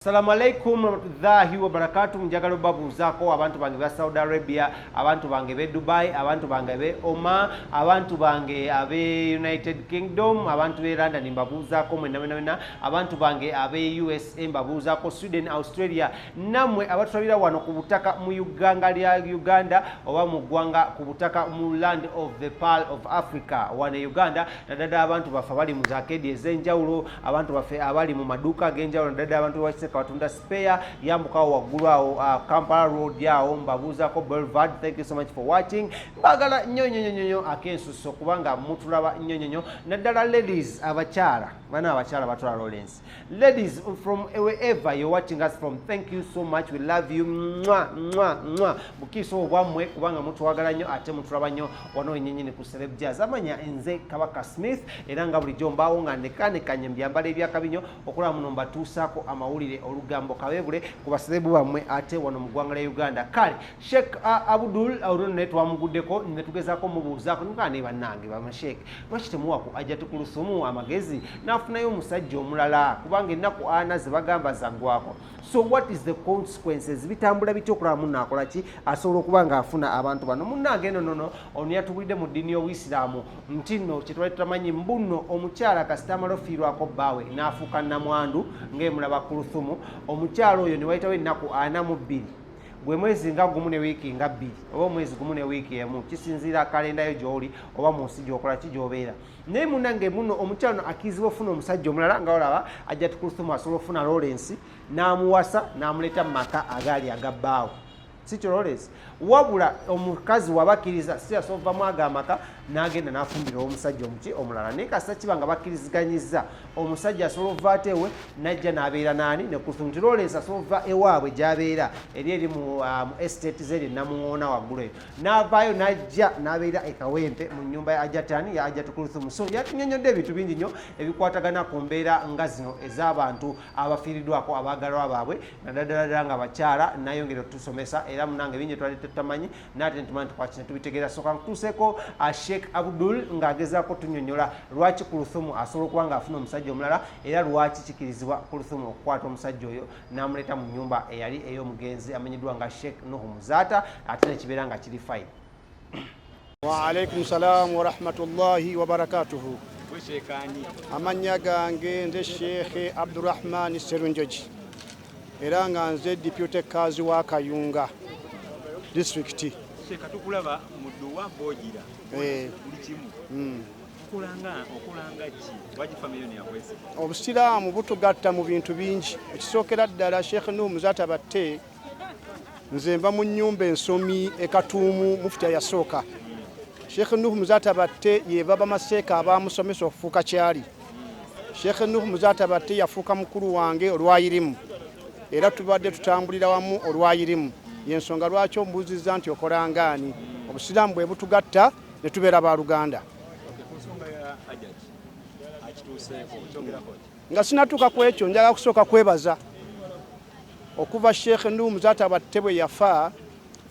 Assalamu alaikum warahmatullahi wabarakatuh. Njagala obabuuzaako abantu bange ba Saudi Arabia, abantu bange be Dubai, abantu bange be Oman, abantu bange abe United Kingdom, abantu be London, mbabuuzaako mwenna mwena mwena, abantu bange abe USA mbabuuzaako, Sweden, Australia, nammwe abatulabira wano ku butaka mu uganga lya Uganda oba mu ggwanga ku butaka mu land of the Pearl of Africa wano e Uganda, naddala abantu baffe abali mu za arcade ez'enjawulo, abantu baffe abali mu maduuka ag'enjawulo, naddala abantu bakiseka batunda spare, yambukawo waggulu awo Kampala Road awo, mbabuuzaako Boulevard. Thank you so much for watching. Mbagala nnyo nnyo nnyo nnyo ak'ensusso kubanga mutulaba nnyo nnyo nnyo, naddala ladies, abakyala bana, abakyala batwala Lawrence. Ladies from wherever you're watching us from, thank you so much, we love you. Mwa mwa mwa bukiiso obwammwe kubanga mutwagala nnyo ate mutulaba nnyo wano wennyini ku Celeb Jazz. Amanya nze Kabaka Smith, era nga bulijjo mbaawo nga ndekanekanye mu byambalo ebyakabinyo okulaba muno mbatuusaako amawulire, olugambo kabeebule ku ba celeb bammwe ate wano mu ggwanga lya Uganda. Kale Sheikh Abdul olwo naye twamuguddeko ne tugezaako mubuuzaako nukaa ne bannange bamasheek, lwaki temuwa ku Hajjati Kulusumu amagezi n'afunayo omusajja omulala, kubanga ennaku 40 ze bagamba zaggwako? So what is the consequences? Bitambula bitya okulaba munno akola ki, asobola okuba ng'afuna abantu bano? Munnange eno nono ono yatubulidde mu ddiini y'Obuyisiraamu nti nno kyetwali tutamanyi mbunno omukyala kasita amala ofiirwako bbaawe n'afuuka namwandu ng'emulaba Kuluthumu, omukyala oyo ne wayitawo ennaku 42, gwe mwezi nga gumu ne wiiki nga 2 oba omwezi gumu ne wiiki 1, kisinziira kalenda yo gy'oli oba mu nsi gy'okola ki gy'obeera. Naye munange muno omukyala ono akkirizibwa ofuna omusajja omulala, nga olaba Hajjati Kuluthumu asobola ofuna Lawrence n'amuwasa n'amuleeta mu maka agaali agabbaawo, si kyo Lawrence? Wabula omukazi wabakkiriza si asovamu ago amaka n'agenda n'afumbira omusajja omuki omulala, naye kasita kiba nga bakkiriziganyiza, omusajja asobola okuva ate ewe najja n'abeera naani ne Kuluthumu, nti Lawrence asobola okuva ewaabwe gy'abeera eri mu estate zeri Namuŋoona waggulu eyo, n'avaayo n'ajja n'abeera e Kawempe mu nnyumba ya Ajatani ya Hajjati Kuluthumu. So yatunyonyodde ebintu bingi nnyo ebikwatagana ku mbeera nga zino ez'abantu abafiiriddwako abaagalwa baabwe, naddala ddala nga bakyala. Nayongera otusomesa era munange bingi twali tetutamanyi, naate ntumanyi nti tubitegeera. Soka nkutuuseeko Sheikh Abdul ng'agezaako tunyonyola lwaki Kuluthumu asobola okuba ng'afuna omusajja omulala, era lwaki kikirizibwa Kuluthumu okukwata omusajja oyo n'amuleeta mu nnyumba eyali ey'omugenzi amanyiddwa nga Sheikh Nuhu Muzaata, ate nekibeera nga kiri fine. Waalaikum salam warahmatullahi wabarakatuhu. Amannya gange nze Sheekhe Abdurahman Serunjogi, era nga nze deputy kazi wa Kayunga Disitulikiti. Sheeka, tukulaba mu dduwa boogira buli kimu. Okulanga ki? Lwaki family yo yakwesiga? Obusiraamu butugatta mu bintu bingi. Ekisookera ddala, Sheekh Nuhu Muzaata Batte, nze nva mu nnyumba ensomi e Katuumu, mufuti ayasooka. Sheekh Nuhu Muzaata Batte yeva bamaseeka abamusomesa okufuuka kyali. Sheekh Nuhu Muzaata Batte yafuuka mukulu wange olwayirimu, era tubadde tutambulira wamu olwayirimu. Yensonga lwaki ombuuzizza nti okolangaani. Obusiraamu bwe butugatta ne tubeera baluganda. Ku nsonga ya Hajati akituuseeko, okyogerako ki? Nga sinatuuka ku ekyo, njagala kusooka kwebaza. Okuva Sheekh Nuhu Muzaata Batte bwe yafa,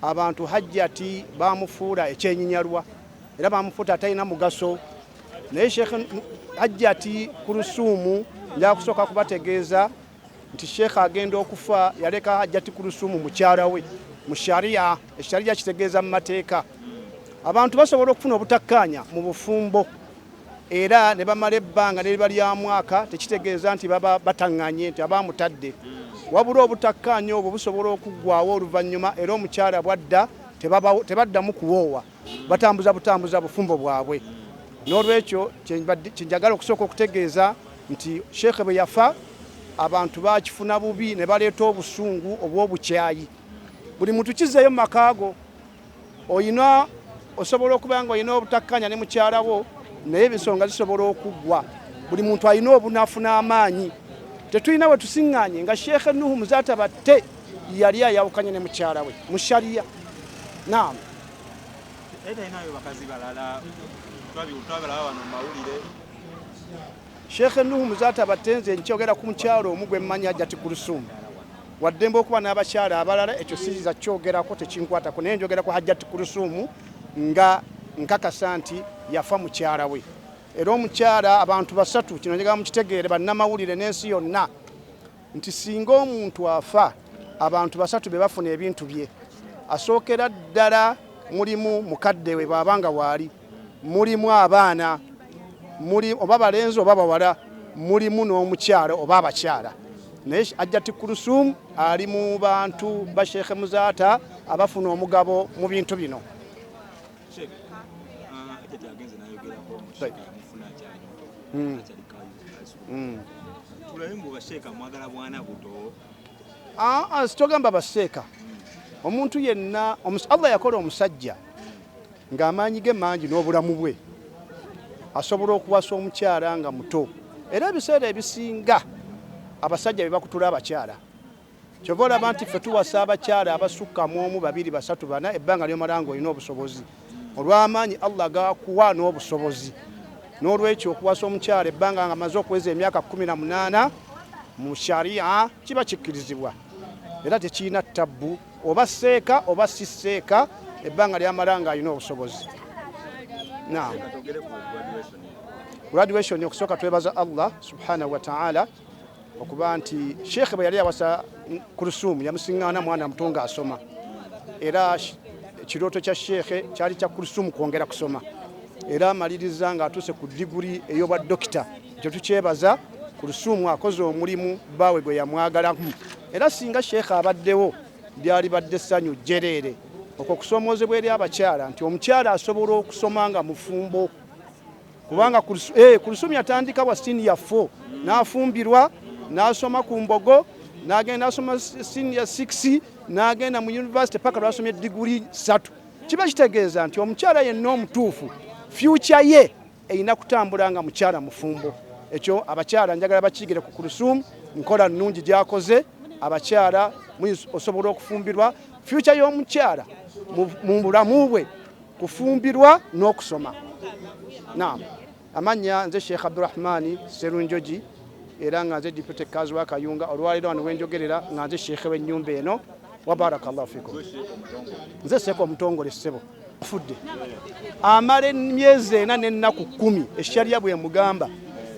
abantu Hajjati bamufuula ekyenyinyalwa era bamufuuta atalina mugaso. Naye Sheekh Hajjati Kulusuumu, njagala kusooka kubategeeza nti Sheekh agenda okufa yaleka Hajjati Kulusuumu mukyala we mu sharia. Esharia kitegeeza mu mateeka. Abantu basobola okufuna obutakkaanya mu bufumbo era ne bamala ebbanga neriba lya mwaka, tekitegeeza nti baba bataŋŋanye nti abamutadde, wabula obutakkaanya obwo busobola okuggwawo oluvannyuma, era omukyala bwadda tebaddamu kuwoowa, batambuza butambuza bufumbo bwabwe. N'olwekyo kyenjagala okusooka okutegeeza nti sheekhe bwe yafa abantu bakifuna bubi ne baleeta obusungu obw'obukyayi. Buli muntu kizeeyo mu makaago, oyina osobola okuba nga olina obutakkaanya ne mukyala wo, naye ebisonga zisobola okuggwa. Buli muntu alina obunafu n'amaanyi. Tetulina we tusiŋŋaanye nga Sheekhe Nuhu Muzaata Batte yali ayawukanye ne mukyala we mu shariya. Naam. Era talinayo bakazi balala? Twabalaba wano mu mawulire. Sheekhe Nuhu Muzaata Batte, nze nkyogera ku mukyalo omu gwe mmanyi, Hajjati Kulusumu. Waddembe okuba n'abakyala abalala, ekyo siyiza kyogerako, tekinkwatako, naye njogera ku Hajjati Kulusumu nga nkakasa nti yafa mukyala we. Era omukyala, abantu basatu, kino njagala mukitegeere bannamawulire n'ensi yonna. Nti singa omuntu afa, abantu basatu be bafuna ebintu bye. Asookera ddala mulimu mukadde we bw'aba nga waali, mulimu abaana muli oba balenzi oba bawala, mulimu n'omukyala oba abakyala. Naye Hajjati Kulusum ali mu bantu ba Sheikh Muzaata abafuna omugabo mu bintu bino. Sheikh, Hajjati agenze n'ayogerako mu Sheikh yamufuna akyali muto, akyali kayu. Tulabe mbu basheeka mwagala bwana buto. Sitogamba baseeka. Omuntu yenna Allah yakola omusajja ng'amaanyi ge mangi n'obulamu bwe asobola okuwasa omukyala nga muto, era ebiseera ebisinga abasajja be bakutula abakyala. Kyova olaba nti ffe tuwasa abakyala abasukka mu omu, babiri, basatu, bana, ebbanga lyomala ng'olina obusobozi olw'amaanyi Allah gakuwa n'obusobozi. N'olwekyo okuwasa omukyala ebbanga nga amaze okuweza emyaka 18 mu sharia kiba kikkirizibwa era tekirina tabbu, oba seeka oba si seeka, ebbanga lyamala ng'alina obusobozi. Naam. Twogere ku graduation. Graduation, okusooka twebaza Allah subhanahu wa ta'ala okuba nti sheekhe bwe yali awasa Kulusumu yamusiŋŋaana mwana muto ng'asoma, era ekirooto kya sheekhe kyali kya Kulusumu kwongera kusoma, era amaliriza ng'atuuse ku diguri ey'obwa dokita. Ekyo tukyebaza. Kulusumu akoze omulimu bbaawe gwe yamwagalamu, era singa sheekhe abaddewo lyalibadde ssanyu jjereere. Okwo okusoomoozebwa eri abakyala nti omukyala asobola okusoma nga mufumbo, kubanga Kulusumu yatandika wa senior 4 n'afumbirwa, n'asoma ku Mbogo, n'agenda n'asoma senior 6, n'agenda mu university paka lwasomye diguri 3. Kiba kitegeeza nti omukyala yenna omutuufu future ye erina kutambula nga mukyala mufumbo. Ekyo abakyala njagala bakiyigire ku Kulusumu, nkola nnungi gy'akoze. Abakyala osobola okufumbirwa, future y'omukyala mu bulamu bwe kufumbirwa n'okusoma. Naam, amannya nze Sheikh Abdurahmani Serunjogi, era nga nze deputy kazi wa Kayunga. Olwaleero wano wenjogerera nga nze sheikh w'ennyumba eno. Wa barakallahu fikum. Nze seeka omutongole ssebo. Afudde amala emyezi 4 n'ennaku 10 esharia bwemugamba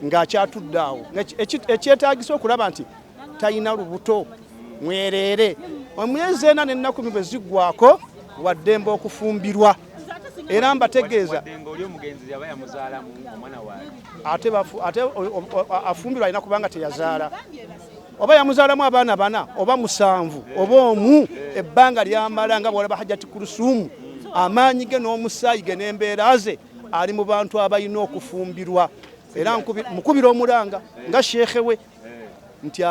ng'akyatudde awo. Ekyetaagisa okulaba nti talina lubuto mwereere. Emyezi 4 n'ennaku 10 bwe ziggwako waddembe okufumbirwa. Era mbategeeza ate afumbirwa alina kubanga teyazaala, oba yamuzaalamu abaana 4 oba 7 oba 1, ebbanga lyamala nga bw'olaba Hajjati Kulusumu amaanyi ge n'omusaayi ge n'embeera ze ali mu bantu abalina okufumbirwa. Era mukubira omulanga nga sheekhe we nti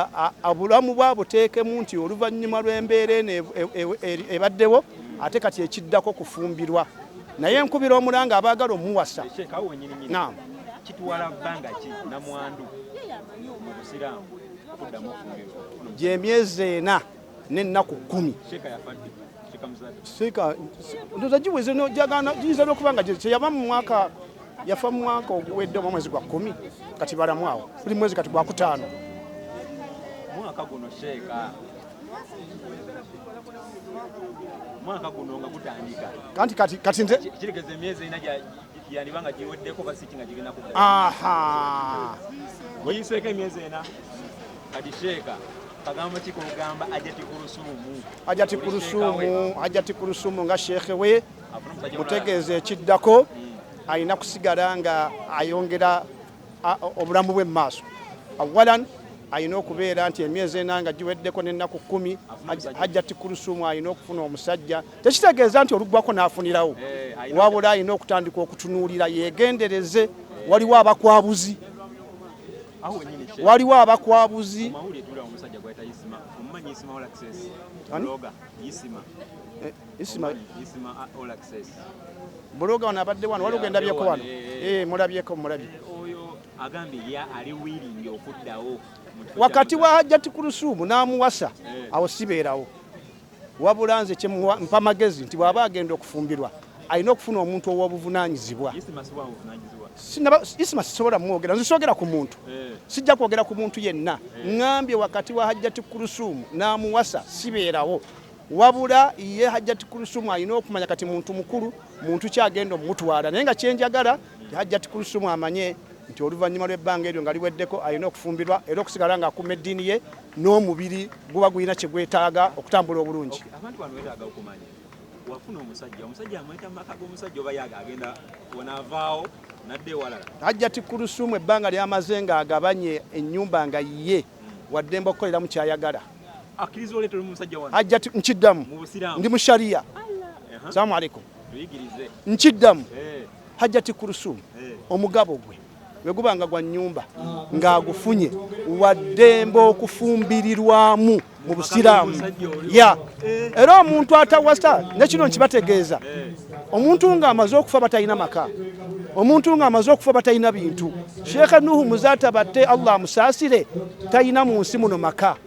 obulamu bwabuteekemu nti oluvannyuma lw'embeera eno ebaddewo ate kati ekiddako kufumbirwa. Naye nkubira omulanga abaagala omuwasa. Naam. Kitwala bbanga ki namwandu mu Busiraamu okuddamu okufumbirwa? Gy'emyezi 4 n'ennaku 10. Sheeka yafa ddi? Sheeka Muzaata. Sheeka ndowooza giweze giyinza n'okuba nga teyava mu mwaka, yafa mu mwaka oguwedde oba mwezi gwa 10, kati balamu awo buli mwezi kati gwa 5. Mwaka guno sheeka, mwaka guno nga gutandika. Kanti kati nze kirigeza emyezi 4 yandiba nga giweddeko basiki nga gigenda kugwa. Aha. Oyiseeko emyezi 4 kati sheeka kagambo ki kogamba Hajjati Kulusumu? Hajjati Kulusumu, Hajjati Kulusumu nga sheekhe we mutegeeza ekiddako alina kusigala nga ayongera obulamu bwe mu maaso. Awalan alina okubeera nti emyezi 4 nga giweddeko n'ennaku 10 Hajjati Kulusumu alina okufuna omusajja. Tekitegeeza nti oluggwako n'afunirawo, wabula alina okutandika okutunuulira yeegendereze. Waliwo abakwabuzi, waliwo abakwabuzi. Buloga wano abadde wano, waliwo gendabyeko wano, mulabyeko, mulabye wakati wa Hajjati Kulusumu n'amuwasa awo sibeerawo. Wabula nze mpa magezi nti bw'aba agenda okufumbirwa alina okufuna omuntu ow'obuvunaanyizibwa. Isima sisobola mwogera, nze soogera ku muntu, sijja kwogera ku muntu yenna. Ŋŋambye wakati wa Hajjati Kulusumu n'amuwasa sibeerawo. Wabula ye Hajjati Kulusumu alina okumanya kati muntu mukulu, muntu kyagenda omutwala. Naye nga kyenjagala Hajjati Kulusumu amanye Nti oluvannyuma lw'ebbanga eryo nga liweddeko alina okufumbirwa era okusigala ng'akuuma eddiini ye n'omubiri guba gulina kye gwetaaga okutambula obulungi. Abantu bano betaaga okumanya wafuna omusajja, omusajja amweta mu maka g'omusajja oba yaga agenda wanaavaawo nadda ewalala? Hajjati Kulusumu ebbanga ly'amaze ng'agabanye ennyumba nga ye waddembe okukoleramu ky'ayagala. Akkiriza oleetera omusajja wano? Hajjati nkiddamu, Mu Busiraamu. Ndi mu sharia. Salaamu alaikum. Tuyigirize. Nkiddamu. Hajjati Kulusumu omugabo gwe bwe guba nga gwa nnyumba ng'agufunye waddembe okufumbirirwamu mu Busiraamu. Ya era omuntu atawasa ne kino nkibategeeza, omuntu ng'amaze okufa batalina maka, omuntu ng'amaze okufa batalina bintu. Sheikh Nuhu Muzaata Batte, Allah amusaasire, talina mu nsi muno maka.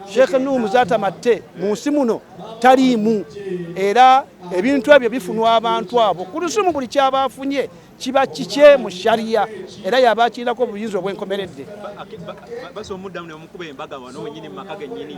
Sheikh Nuhu Muzaata Matte mu nsi muno taliimu, era ebintu ebyo bifunwa abantu abo. Kulusumu buli kyaba afunye kiba kikye mu sharia, era yaba akirinako obuyinza obwenkomeredde. Basobola omuddamu ne bamukuba embaga wano wennyini mu maka gennyini?